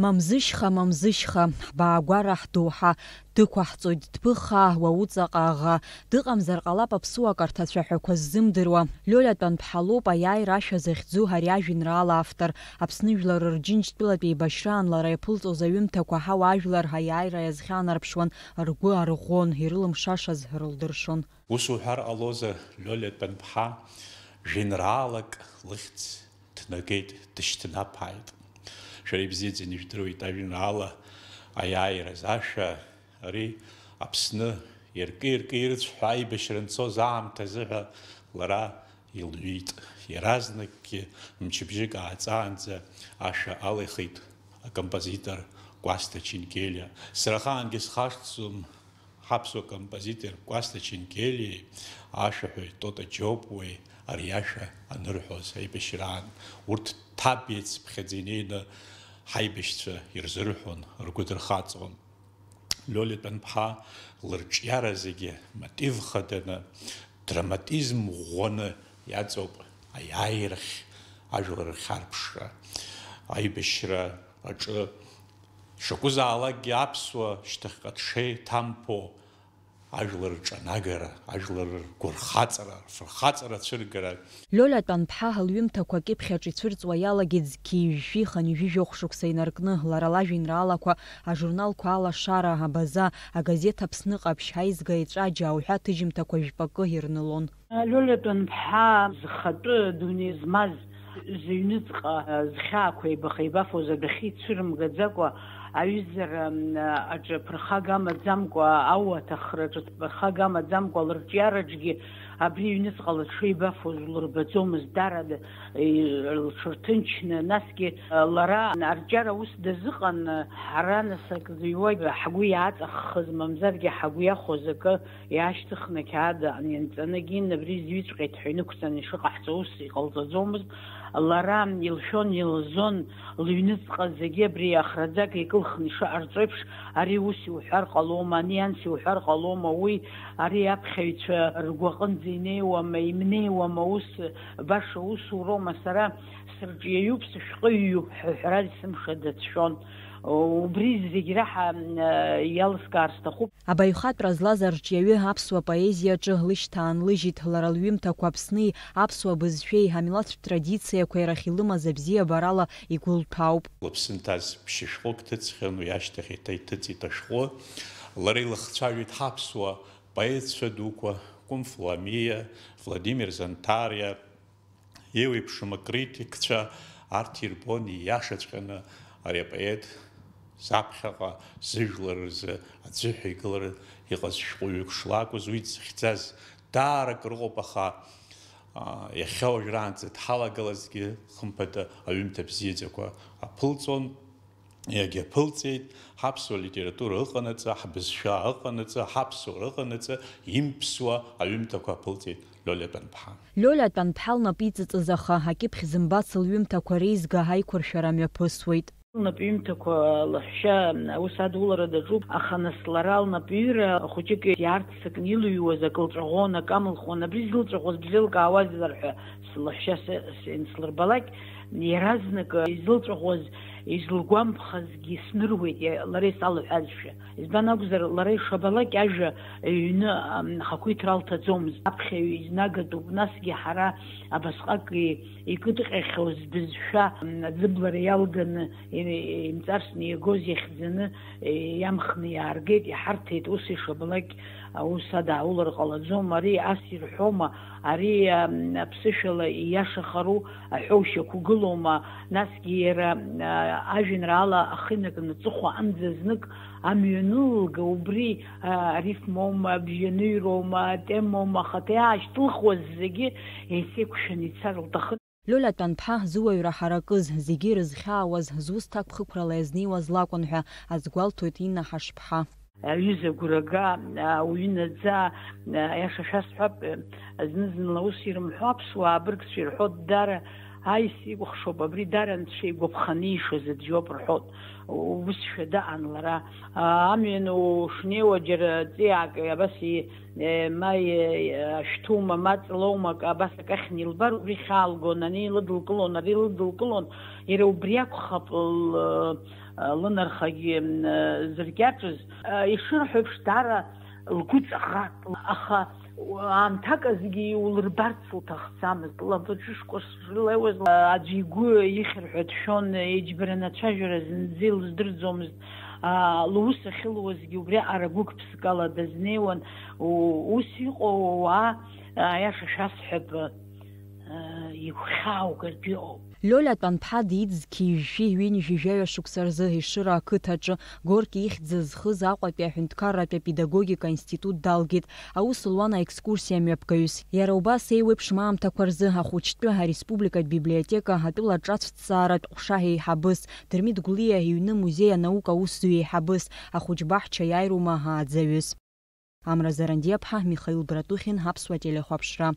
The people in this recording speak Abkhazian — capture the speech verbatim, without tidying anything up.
Мамзышьха, мамзышьха, ҳбаагәара ҳдоуҳа, дықәаҳҵоит дԥыххаа уа уҵаҟа аӷа, дыҟамзар ҟалап аԥсуа карҭацәа ҳәақәа ззымдыруа. Лиолиа Тәанԥҳа лоуп аиааира ашәа захьӡу ари ажәеинраала автор. Аԥсны жәлар рџьынџьтәылатә еибашьраан лара иаԥылҵоз аҩымҭақәа ҳауаажәлар аиааира иазхьанарԥшуан, ргәы арӷәӷәон, ирылымшашаз рылдыршон. Ус уҳәар ҟалозар, Лиолиа Тәанԥҳа жәеинраалак лыхьӡ ҭнагеит, дышьҭнаԥааит. Шәара ибзиаӡаны ижәдыруеит ажәеинраала аиааираз ашәа, ари Аԥсны иркы-иркы ирыцәҳәа аибашьра анцоз аамҭазы ҳәа лара илҩит. Иаразнакгьы мчыбжьык ааҵаанӡа ашәа алихит акомпозитор Кәасҭа Ченгелиа. Сара ахаангьы схашҭӡом, ҳаԥсуа композитор Кәасҭа Ченгелиеи ашәаҳәаҩ Тота Џьопуеи ари ашәа анырҳәоз аибашьраан, урҭ ҭаб еицыԥхьаӡа инеины ҳаибашьцәа ирзырҳәон, ргәы дырхаҵон. Лиолиа Тәанԥҳа лырҿиара зегьы мотив хаданы, драматизм ӷәӷәаны иаҵоуп аиааирахь ажәлар рхьарԥшра, аибашьра аҿы. Шакәызаалакгьы аԥсуа шьҭахьҟа дшеиҭамԥо, ажәлар рҿанагара, ажәлар ргәырхаҵара, рфырхаҵара ацәыргара. Лиолиа Тәанԥҳа лҩымҭақәа акьыԥхь аҿы ицәырҵуа иалагеит зқьи жәшәи хынҩажәи жәохә шықәса инаркны, лара лажәеинраалақәа ажурналқәа Алашара, Абаза, агазеҭ Аԥсны Ҟаԥшь, Аизга, Еҵәаџьаа уҳәа аҭыжьымҭақәа жәпакы ирнылон. Лиолиа Тәанԥҳа зхатәы дунеи змаз, зыҩныҵҟа зхьаақәа еибаха-еибафоз адәахьы ицәырымгаӡакәа, аҩызара аҿы ԥырхага амаӡамкәа, ауаҭахраҿы ԥырхага амаӡамкәа, лырҿиараҿгьы абри аҩныҵҟала дшеибафоз лырбаӡомызт, дарада, лҽырҭынчны, насгьы лара арҿиара ус дазыҟан, ҳара нас акы зыҩуа ҳгәы иааҵаххыз, мамзаргьы ҳагәы иахәоз акы иаашьҭыхны ақьаад аҟны ианҵаны, Гин абри зҩыҵәҟьеит ҳәа инықәҵаны ишыҟаҳҵо ус иҟалҵаӡомызт. Лара илшәон, илзон, лыҩныҵҟа зегьы абри ахраӡага икылхны ишыҟарҵо еиԥш, ари ус иуҳәар ҟалома, ани анс иуҳәар ҟалома, уи ари аԥхьаҩцәа ргәаҟынӡа инеиуама, имнеиуама, ус баша усуроума, сара сырҿиаҩуп, сышәҟәыҩҩуп ҳәа ҳәарада сымшада дшәон. Убри зегь раҳа, м, иалыскаар сҭахуп. Абаҩхатәра злаз арҿиаҩы аԥсуа поезиаҿы лышьҭаанлыжьит, лара лҩымҭақәа Аԥсни аԥсуа бызшәеи ҳамилаҭтә традициақәеи рахь илымаз абзиабарала игәылҭәаауп. Лыԥсы нҭаз ԥшьышәҟәык ҭыҵхьан, уи ашьҭахь еиҭа иҭыҵит ашәҟәы. Лара илыхцәажәеит ҳаԥсуа поетцәа дуқәа, Кәымф Ламиа, Владимир Зантариа, еиуеиԥшым акритикцәа, арҭ ирбон ииашаҵәҟьаны ари апоет заԥхьаҟа зыжәлар рзы аӡәы ҳәа игыланы иҟаз шәҟәыҩҩык шлакәыз, уи дзыхьӡаз даара акрыҟоуп, аха, а, иахьа уажәраанӡа дҳалагалазгьы, хымԥада, аҩымҭа бзиаӡақәа аԥылҵон. Иагьаԥылҵеит, ҳаԥсуа литература ыҟанаҵы, ҳбызшәа ыҟанаҵы, ҳаԥсуара ыҟанаҵы, имԥсуа аҩымҭақәа аԥылҵеит Лиолиа Тәанԥҳа. Лиолиа Тәанԥҳа лнапы иҵыҵыз аха, акьыԥхь зымбац лҩымҭақәа реизга аиқәыршәара мҩаԥысуеит. Лнапы ҩымҭақәа лаҳәшьа аус адулара даҿуп, аха нас лара лнапҩыра хәыҷык иаарццакны илыҩуаз акы лҵәаӷәон, акы амылхуан, абри зылҵәаӷәаз бзеилкаауазар ҳәа лаҳәшьа се-, се-, слырбалак, иаразнак изылҵәаӷәаз, изылгәамԥхазгьы сныруеит, иа-, лара исалҳәазшәа. Избан акәзар, лара ишабалак ажәа ҩны, ам, ахақәиҭра алҭаӡомызт. Аԥхьаҩ изнагатәуп, насгьы ҳара абасҟак и-, икыдҟьахьоу збызшәа, м, аӡыблара иалганы, и-, имҵарсны иагоз иахьӡаны, и-, иамхны иааргеит, иҳарҭеит, ус ишабалак аус адааулар ҟалаӡом. Ари ас ирҳәома, ари, ам, аԥсышәала ииашахару аҳәоушьақәа гылоума, насгьы иара, а, ажәеинраала ахы инаркны аҵыхәа амӡа знык амҩа анылылга, убри, а, арифмоума, абжьаныҩроума, атемоума, ахаҭа иаашьҭылхуаз зегьы еицеиқәшәаны ицар лҭахын. Лиолиа Тәанԥҳа зуаҩра ҳаракыз, зегьы ирызхьаауаз, зусҭак ԥхықәрала иазнеиуаз лакәын ҳәа азгәалҭоит Инна Ҳашԥҳа. Аҩыза гәрага, ауаҩы наӡа, аиаша шәасҳәап, зны-зынла ус ирымҳәо аԥсуаа абыргцәа ирҳәо, дара Аис икәыхшоуп, абри дара анцәа игәаԥханы ишаз аӡә иоуп рҳәоит. Усшәа даан лара. Амҩан ушнеиуа џьара ҵиаак абас и-, ма и-, ашәҭума, ма ҵлоума, акы абас акы ахьнеилбар, убри хьаалгон, ани лыдылкылон, ари лыдылкылон, иара убри акәхап л-, лынархагьы, м, зыркьаҿыз. Ишырҳәо еиԥш, даара лгәы ҵаӷа, аха аамҭак азгьы иулырбарц лҭахӡамызт. Лабаҿышқәа шрылеиуаз, аӡәы игәы ихьыр ҳәа дшәон, иџьбараны ацәажәара зынӡа илыздырӡомызт. Лус ахьылуазгьы убриаҟара гәык-ԥсыкала дазнеиуан. Ус иҟоу ауаа, аиаша шәасҳәап, игәхьааугартә иҟоуп. Лиола Тәанԥҳа диит зқьи жәшәи ҩынҩажәи жәаҩа шықәса рзы Ешыра ақыҭаҿы. Горки ихьӡ зхыз Аҟәатәи аҳәынҭқарратә апедагогика аинститут далгеит. Аус луан аекскурсиа мҩаԥгаҩыс. Иара убас еиуеиԥшым аамҭақәа рзы ахәыҷтәы ареспубликатә библиотека атәыла ҿацәҭҵааратә ҟәша еиҳабыс, Дырмит Гәлиа иҩны музеи анаука аусзуҩ еиҳабыс, ахәыҷбаҳча иааирума ааӡаҩыс. Амра Зарандиаԥҳа, Михаил Братухин, Аԥсуа телехәаԥшра.